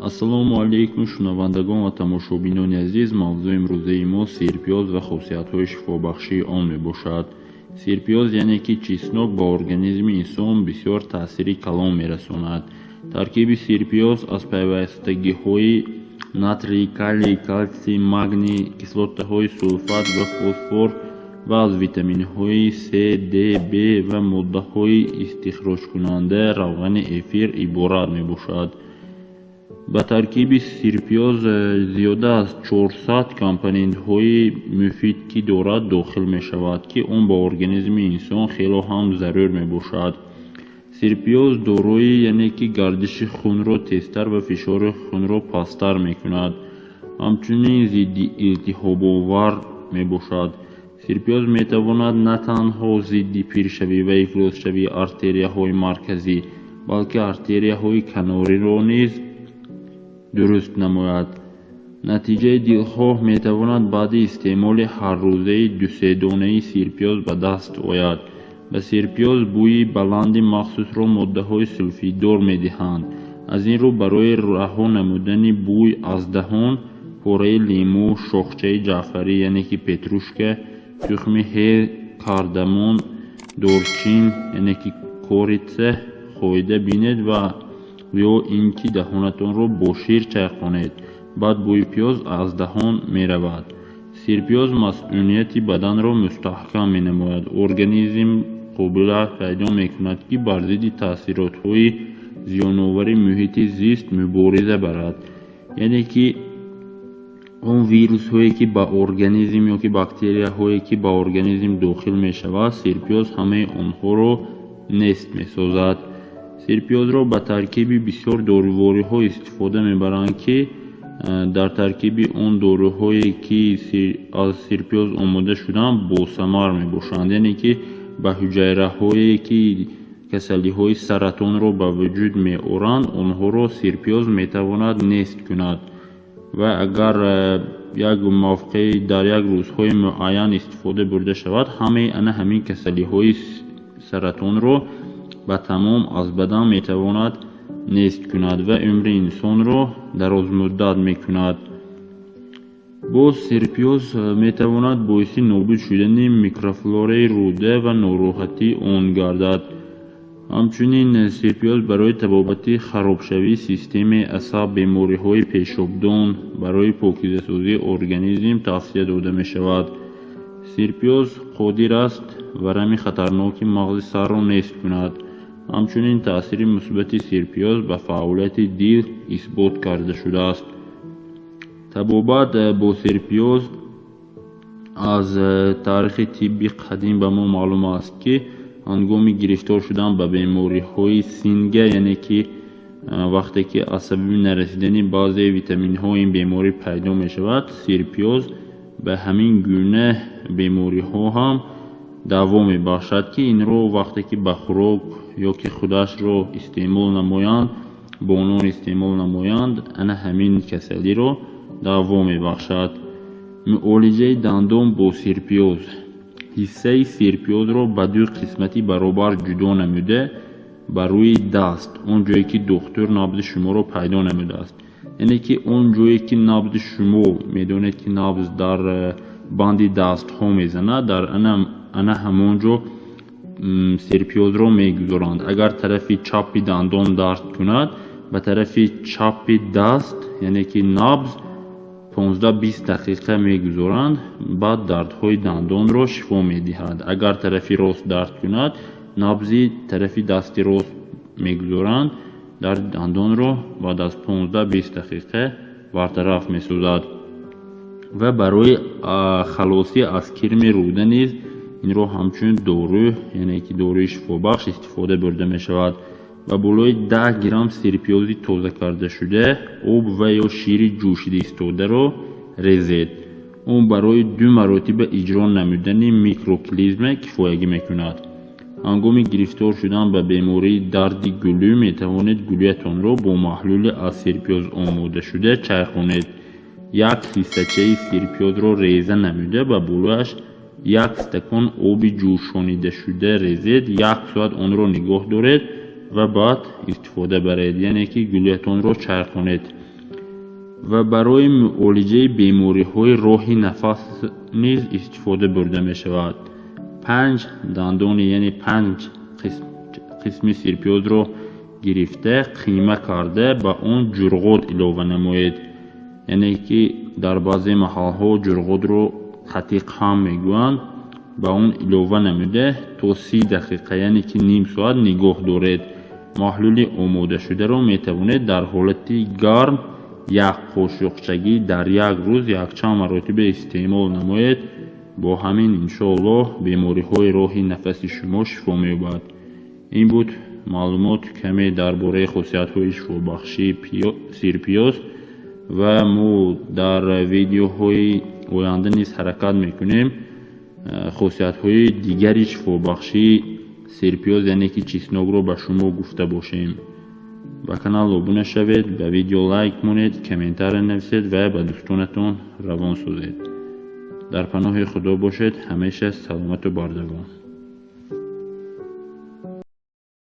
Ассалому алайкум, шунавандагон ва тамошобинони азиз. Мавзӯи имрӯзаи мо сирпиёз ва хосиятҳои шифобахшии он мебошад. Сирпиёз, яъне ки чеснок, ба организми инсон бисёр таъсири калон мерасонад. Таркиби сирпиёз аз пайвастагиҳои натрий, калий, калсий, магний, кислотаҳои сулфат ва фосфор ва аз витаминҳои С, Д, Б ва моддаҳои истихроҷкунанда равғани эфир иборат мебошад. Ба таркиби сирпиёз зиёда аз 400 компонентҳои муфид, ки дорад, дохил мешавад, ки он ба организми инсон хело ҳам зарур мебошад. Сирпиёз дорои, яъне ки гардиши хунро тезтар ва фишори хунро пасттар мекунад. Ҳамчунин зидди илтиҳобовар мебошад. Сирпиёз метавонад на танҳо зидди пиршавӣ ва ифлосшавии артерияҳои марказӣ, балки артерияҳои канориро низ дуруст намояд. Натиҷаи дилхоҳ метавонад баъди истеъмоли ҳаррӯзаи дусе донаи сирпиёз ба даст ояд. Ба сирпиёз бӯи баланди махсусро моддаҳои сулфиддор медиҳанд. Аз ин рӯ, барои раҳо намудани бӯй аз даҳон пораи лимӯ, шохчаи ҷаъфарӣ, яъне ки петрушка, тухми ҳел, кардамон, дорчин, яъне ки корица хоида бинед ва ё ин ки даҳонатонро бо шир чайқонед. Баъд бӯи пиёз аз даҳон меравад. Сирпиёз масунияти баданро мустаҳкам менамояд. Организм қобилият пайдо мекунад, ки бар зидди таъсиротҳои зиёновари муҳити зист мубориза барад, яъне ки он вирусҳое, ки ба организм, ё ки бактерияҳое, ки ба организм дохил мешавад, сирпиёз ҳамаи онҳоро нест месозад. Сирпиёзро ба таркиби бисёр дорувориҳо истифода мебаранд, ки дар таркиби он доруҳое, ки аз сирпиёз омода шудаанд, босамар мебошанд, яъне ки ба ҳуҷайраҳое, ки касалиҳои саратонро ба вуҷуд меоранд, онҳоро сирпиёз метавонад нест кунад. Ва агар як мавқеъ дар як рӯзҳои муайян истифода бурда шавад, ҳамаи ана ҳамин касалиҳои саратонро ба тамом аз бадан метавонад нест кунад ва умри инсонро дарозмуддат мекунад. Боз сирпиёз метавонад боиси нобуд шудани микрофлораи рӯда ва нороҳатии он гардад. Ҳамчунин сирпиёз барои табобати харобшавии системаи асаб, бемориҳои пешобдон, барои покизасозии организм тавсия дода мешавад. Сирпиёз қодир аст варами хатарноки мағзи сарро нест кунад. Ҳамчунин таъсири мусбати сирпиёз ба фаъолияти дил исбот карда шудааст. Табобат бо сирпиёз аз таърихи тибби қадим ба мо маълум аст, ки ҳангоми гирифтор шудан ба бемориҳои синга, яъне ки вақте ки аз сабаби нарасидани баъзе витаминҳо ин беморӣ пайдо мешавад, сирпиёз ба ҳамин гуна бемориҳо ҳам даво мебахшад, ки инро вақте ки ба хӯрок ё ки худашро истеъмол намоянд, бо нон истеъмол намоянд, ана ҳамин касалиро даво мебахшад. Муолиҷаи дандон бо сирпиёз. Ҳиссаи сирпиёзро ба ду қисмати баробар ҷудо намуда, ба рӯи даст, он ҷое ки духтур набзи шуморо пайдо намудааст, яъне ки он ҷое ки набзи шумо, медонед, ки набз дар банди дастҳо мезанад, дар ана ҳамон ҷо сирпиёзро мегузоранд. Агар тарафи чапи дандон дард кунад, ба тарафи чапи даст, яъне ки набз, 15-20 дақиқа мегузоранд, баъд дардҳои дандонро шифо медиҳад. Агар тарафи рост дард кунад, набзи тарафи дасти рост мегузоранд, дарди дандонро баъд аз 15-20 дақиқа бартараф месозад. Ва барои халосӣ аз кирми рӯда низ инро ҳамчун дору, яъне ки доруи шифобахш истифода бурда мешавад. Ба болои 10 грамм сирпиёзи тоза кардашуда об ва ё шири ҷӯшида истодаро резед. Он барои ду маротиба иҷро намудани микроклизма кифоягӣ мекунад. Ҳангоми гирифтор шудан ба бемории дарди гулӯ метавонед гулӯятонро бо маҳлули аз сирпиёз омодашуда чайқонед. Як ҳиссачаи сирпиёзро реза намуда, ба болояш як стакон оби ҷӯшонидашуда резед, як соат онро нигоҳ доред ва баъд истифода баред, яъне ки гулӯятонро чайқонед. Ва барои муолиҷаи бемориҳои роҳи нафас низ истифода бурда мешавад. Панҷ дандони, яъне панҷ қисми сирпиёзро гирифта, қима карда, ба он ҷурғот илова намоед. Яъне ки дар баъзе маҳалҳо ҷурғотро қатиқ ҳам мегӯянд. Ба он илова намуда, то 30 дақиқа, яъне ки ним соат нигоҳ доред. Маҳлули омодашударо метавонед дар ҳолати гарм як қошуқчагӣ дар як рӯз якчанд маротиба истеъмол намоед. Бо ҳамин, иншоаллоҳ, бемориҳои роҳи нафаси шумо шифо меёбад. Ин буд маълумот каме дар бораи хосиятҳои шифобахшии сирпиёз ва мо дар видеоҳои оянда низ ҳаракат мекунем, хосиятҳои дигари шифобахшии сирпиёз, яъне ки чеснокро ба шумо гуфта бошем. Ба канал обуна шавед, ба видео лайк монед, комментария нависед ва ба дӯстонатон равон созед. Дар паноҳи Худо бошед, ҳамеша саломату бардавом.